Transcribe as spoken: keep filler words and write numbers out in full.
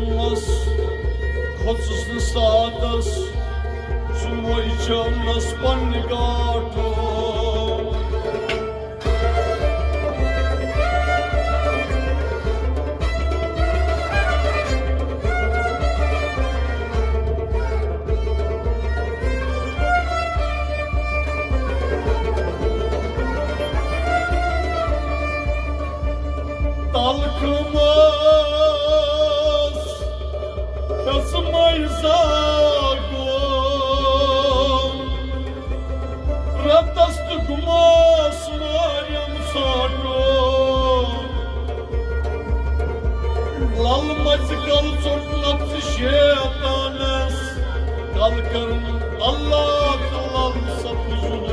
مس کھوٚژُس نہٕ ساتس، سُہ موے چاونس پننہِ گاٹھو۔ تلخ مس ہیژ مے زاگُن، رتس تہٕ گُمس ماریم ژاٹُن۔ لل مژِ کل ژوٚٹ نفسِ شیطانس، کل کرُن اللہ تہٕ لل سپُزُن